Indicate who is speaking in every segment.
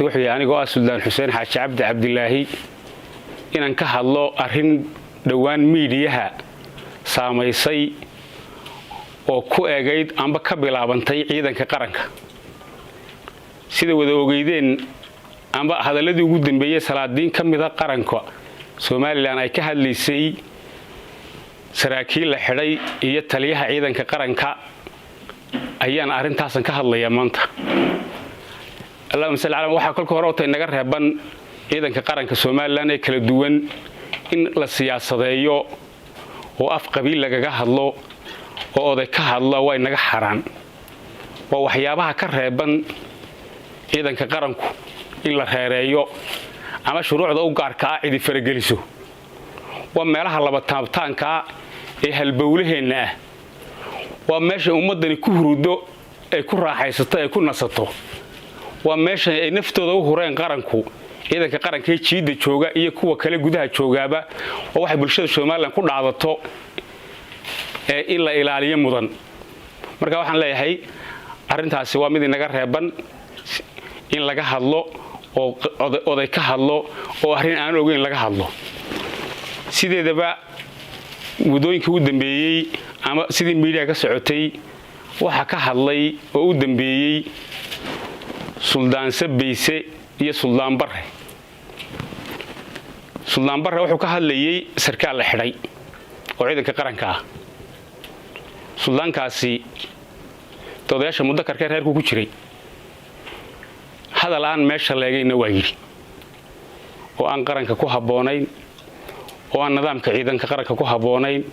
Speaker 1: Wuxuu yahay anigoo ah Suldaan Xuseen Xaaji Cabdi Cabdilaahi inaan ka hadlo arrin dhowaan miidiyaha saamaysay oo ku eegayd amba ka bilaabantay ciidanka qaranka. Sida wada ogeydeen amba hadalladii ugu dambeeyey salaadiin ka mida qaranka Somaliland ay ka hadlaysay saraakiil la xidhay iyo taliyaha ciidanka qaranka, ayaan arrintaasan ka hadlayaa maanta. Allahuma salli ala. Waxaa kolka hore ota inaga reeban ciidanka qaranka Somaliland ee kala duwan in la siyaasadeeyo oo af qabiil lagaga hadlo oo oday ka hadlo, waa inaga xaraan. Waa waxyaabaha ka reeban ciidanka qaranku in la reereeyo ama shuruucda u gaarka ah cidi farageliso. Waa meelaha laba taabtaankaa ee halbowlaheenna ah. Waa meesha ummaddani ku hurudo, ay ku raaxaysato, ay ku nasato. Waa meesha ay naftooda u hureen qaranku, ciidanka qaranka ee jiidda jooga iyo kuwa kale gudaha joogaaba. Oo waxay bulshada Somaliland ku dhaadato ee in la ilaaliyo mudan. Marka waxaan leeyahay, arrintaasi waa mid inaga reeban in laga hadlo oo oday ka hadlo oo arrin aan ogeyn laga hadlo. Sideedaba muddooyinkii u dambeeyey ama sidii miidiya ka socotay, waxaa ka hadlay oo u dambeeyey Suldaan Sabayse iyo Suldaan Barre. Suldaan Barre wuxuu ka hadlayey sarkaal la xidhay oo ciidanka qaranka ah. Suldaankaasi odayaasha muddakarkee reerku ku jiray. Hadal aan meesha leegayna waa yidhi oo aan qaranka ku habboonayn, oo aan nidaamka ciidanka qaranka ku habboonayn,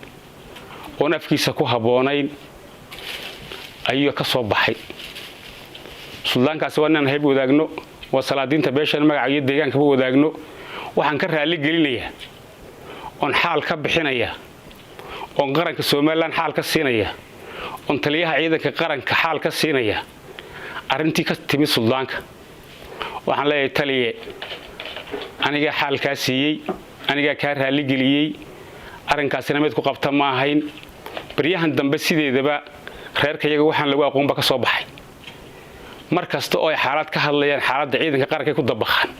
Speaker 1: oon afkiisa ku habboonayn ayuu ka soo baxay. Suldaankaasi waa inaan hayb wadaagno, waa salaadiinta beeshan magaca iyo deegaankaba wadaagno. Waxaan ka raalli gelinayaa oon xaal ka bixinaya, oon qaranka Somaliland xaal ka siinaya, oon taliyaha ciidanka qaranka xaal ka siinaya arrintii ka timi suldaanka. Waxaan leeyahay, taliye, anigaa xaal kaa siiyey, anigaa kaa raalligeliyey. Arrinkaasina mid ku qabta ma ahayn. Baryahan dambe sideedaba reerkayaga waxaan lagu aqoonba ka soo baxay. Mar kasta oo ay xaalad ka hadlayaan, xaaladda ciidanka qarankay ku dabaqaan.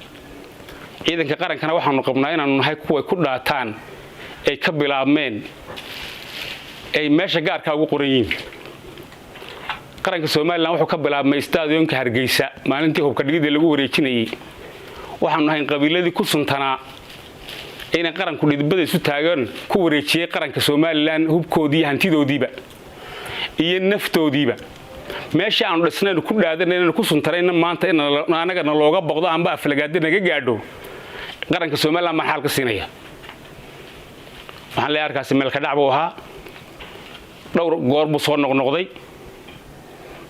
Speaker 1: Ciidanka qarankana waxaanu qabnaa inaanu nahay kuway ku dhaataan, ay ka bilaabmeen, ay meesha gaarkaa ugu qoran yihiin. Qaranka Somaliland wuxuu ka bilaabmay stadionka Hargeysa maalintii hubka dhigidda lagu wareejinayey. Waxaanu nahay qabiiladii ku suntanaa inay qaranku dhidibada isu taagan ku wareejiyey qaranka Somaliland hubkoodii iyo hantidoodiiba iyo naftoodiiba. Meeshii aanu dhisnaynu ku dhaadanaynu ku suntanayna maanta in anagana looga boqdo amba aflagaada naga gaadho qaranka Somaliland baan xaal ka siinaya. Waxaan leeyahay, arkaasi meelka dhac buu ahaa. Dhowr goor buu soo noqnoqday.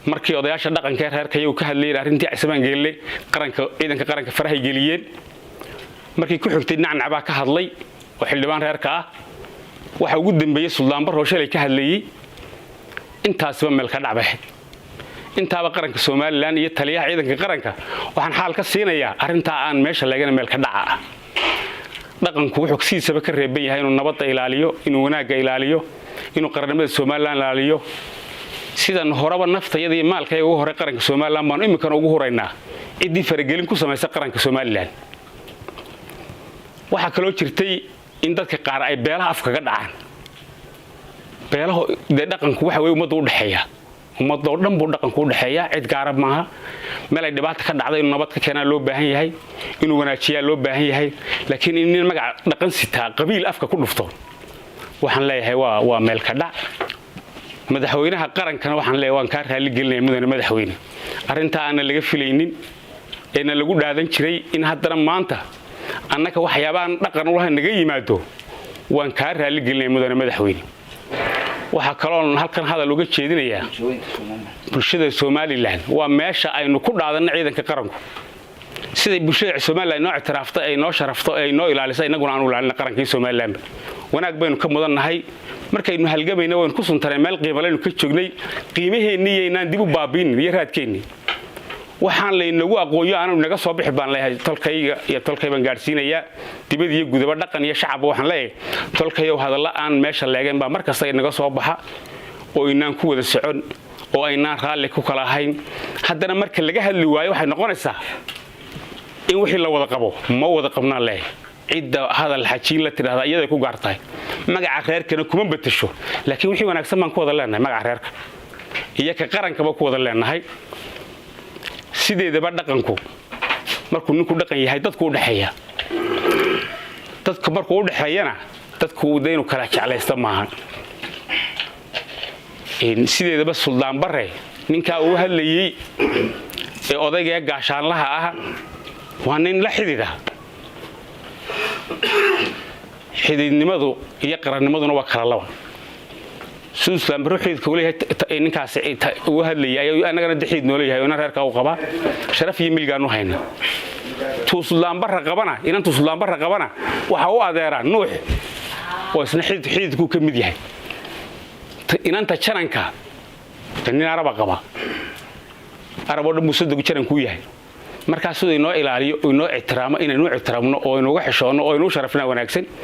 Speaker 1: Markii odayaasha dhaqanka ee reerkayagu ka hadlayeen arrintii Cismaan Geelle, qaranka, ciidanka qaranka farahay geliyeen. Markii ku xigtay, Nacnac baa ka hadlay oo xildhibaan reerka ah. Waxa ugu dambeeyey Suldaan Barroo shalay ka hadlayey. Intaasiba meelka dhac bay ahayd. Intaaba qaranka Somaliland iyo taliyaha ciidanka qaranka waxaan xaal ka siinayaa arrintaa aan meesha leegana meelka dhaca ah. Dhaqanku wuxuu sidiisaba ka reeban yahay inuu nabadda ilaaliyo, inuu wanaagga ilaaliyo, inuu qarannimada Somaliland ilaaliyo. Sidan horeba naftayada iyo maalkayaga ugu horay qaranka Somaliland baanu iminkana ugu huraynaa ciddii faragelin ku samaysa qaranka Somaliland. Waxaa kaloo jirtay in dadka qaar ay beelaha afkaga dhacaan. Beelaha dee dhaqanku waxa weye ummadda u dhexeeya, ummadoo dhan buu dhaqanku u dhexeeya, cid gaara maaha. Meel ay dhibaata ka dhacday inuu nabad ka keenaa loo baahan yahay, inuu wanaajiyaa loo baahan yahay. Laakiin in nin magaca dhaqan sitaa qabiil afka ku dhufto, waxaan leeyahay waa meel ka dhac. Madaxweynaha qarankana waxaan leeyahay, waan kaa raali gelinaya, mudane madaxweyne. Arrintaa aanan laga filaynin eena lagu dhaadan jiray in haddana maanta annaka waxyaabaaan dhaqan ulahayn naga yimaado, waan kaa raali gelinaya, mudane madaxweyne. Waxaa kaloon halkan hadal uga jeedinayaa bulshada Somaliland. Waa meesha aynu ku dhaadanno ciidanka qaranku. Siday bulshada Somaliland noo ictiraafto, ay noo sharafto, ay noo ilaalisa, innaguna aanu ilaalina qarankii Somalilandba. Wanaag baynu ka mudan nahay. Markaynu halgamayna waynu ku suntanay, meel qiimalaynu ka joognay. Qiimaheennii yaynaan dib u baabiinin iyo raadkeennii. Waxaan laynagu aqoonyo aanu naga soo bixi baan leeyahay. Tolkayga iyo tolkay baan gaadhsiinayaa dibad iyo gudaba, dhaqan iyo shacabba. Waxaan leeyahay, tolkayow, hadalla aan meesha leegeen baa mar kasta inaga soo baxa oo inaan ku wada socon oo aynaan raalli ku kala ahayn. Haddana marka laga hadli waayo, waxay noqonaysaa In wixii la wada qabo ma wada qabnaan leh. Cidda hadal xajiin la tidhahda iyaday ku gaar tahay, magaca reerkana kuma betasho, laakiin wixii wanaagsan baan ku wada leenahay, magaca reerka iyo ka qarankaba ku wada leenahay. Sideedaba dhaqanku markuu ninku dhaqan yahay, dadku u dhexeeya. Dadku markuu u dhexeeyana, dadku de inuu kala jeclaysta maaha. Sideedaba Suldaan Bare, ninkaa uu hadlayey ee odaygae gaashaanlaha ah, waa nin la xidida. Xididnimadu iyo qarannimaduna waa kala laba. Siduu Suldaan Bare xididka uleeyahay ninkaas uu hadlayay ayuu annagana de xidid noo leeyahay, ina reerkaa u qabaa, sharaf iyo milgaanu hayna. Tuu Suldaan Barra qabana, inantuu Suldaan Barra qabana, waxaa u adeeraa Nuux oo isna xididkuu ka mid yahay. Inanta jananka nin Araba qaba, Arab oo dhan buu sadogu janankuu yahay. Markaa siduu inoo ilaaliyo, inoo ictiraamo, inaynu ictiraamno oo inuga xishoonno oo inuu sharafnaa wanaagsan.